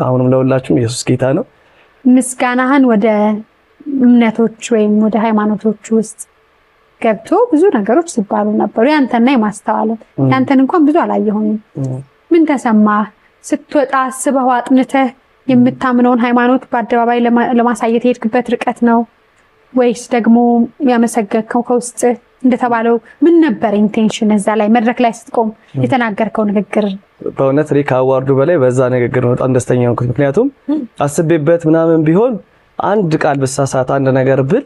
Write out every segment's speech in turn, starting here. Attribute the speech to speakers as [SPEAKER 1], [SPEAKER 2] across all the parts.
[SPEAKER 1] አሁንም ለሁላችሁም ኢየሱስ ጌታ ነው።
[SPEAKER 2] ምስጋናህን ወደ እምነቶች ወይም ወደ ሃይማኖቶች ውስጥ ገብቶ ብዙ ነገሮች ሲባሉ ነበሩ። ያንተና የማስተዋልን ያንተን እንኳን ብዙ አላየሁኝም። ምን ተሰማህ ስትወጣ? አስበው አጥንተህ የምታምነውን ሃይማኖት በአደባባይ ለማሳየት የሄድክበት ርቀት ነው ወይስ ደግሞ ያመሰገንከው ከውስጥ እንደተባለው ምን ነበር intention? እዛ ላይ መድረክ ላይ ስትቆም የተናገርከው ንግግር?
[SPEAKER 1] በእውነት እኔ ከ award ኡ በላይ በዛ ንግግር ነው በጣም ደስተኛ ሆንኩት። ምክንያቱም አስቤበት ምናምን ቢሆን አንድ ቃል ብሳሳት፣ አንድ ነገር ብል፣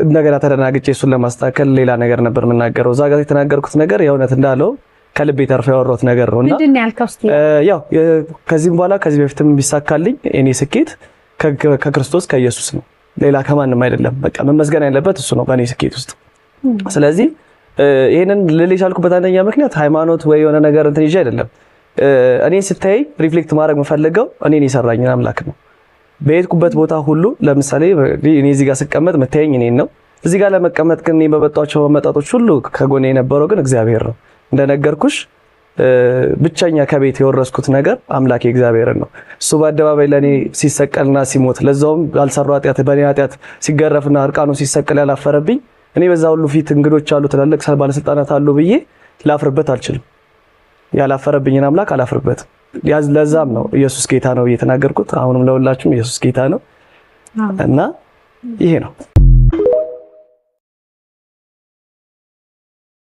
[SPEAKER 1] እንደገና ተደናግጬ እሱን ለማስተካከል ሌላ ነገር ነበር የምናገረው። እዛ ጋር የተናገርኩት ነገር የእውነት እንዳለው ከልቤ ተርፎ ያወራሁት ነገር ነው እና
[SPEAKER 2] ምንድን ነው ያልከው? እስኪ።
[SPEAKER 1] ያው ከዚህም በኋላ ከዚህ በፊትም ቢሳካልኝ የኔ ስኬት ከክርስቶስ ከኢየሱስ ነው፣ ሌላ ከማንም አይደለም። በቃ መመስገን ያለበት እሱ ነው በእኔ ስኬት ውስጥ። ስለዚህ ይህንን ልል የቻልኩበት አንደኛ ምክንያት ሃይማኖት ወይ የሆነ ነገር እንትን ይዤ አይደለም። እኔ ስታይ reflect ማድረግ የምፈልገው እኔን የሰራኝን አምላክ ነው። በሄድኩበት ቦታ ሁሉ፣ ለምሳሌ እኔ እዚህ ጋር ስቀመጥ መታየኝ እኔን ነው። እዚህ ጋር ለመቀመጥ ግን እኔ በመጣኋቸው መጣጦች ሁሉ ከጎኔ የነበረው ግን እግዚአብሔር ነው። እንደነገርኩሽ ብቸኛ ከቤት የወረስኩት ነገር አምላኬ እግዚአብሔርን ነው። እሱ በአደባባይ ለእኔ ሲሰቀልና ሲሞት፣ ለዛውም ባልሰራው ኃጢአት በእኔ ኃጢአት ሲገረፍና እርቃኑ ሲሰቀል ያላፈረብኝ፣ እኔ በዛ ሁሉ ፊት እንግዶች አሉ፣ ትላልቅ ባለስልጣናት አሉ ብዬ ላፍርበት አልችልም። ያላፈረብኝን አምላክ አላፍርበትም። ለዛም ነው ኢየሱስ ጌታ ነው እየተናገርኩት። አሁንም ለሁላችሁም ኢየሱስ ጌታ ነው እና ይሄ ነው።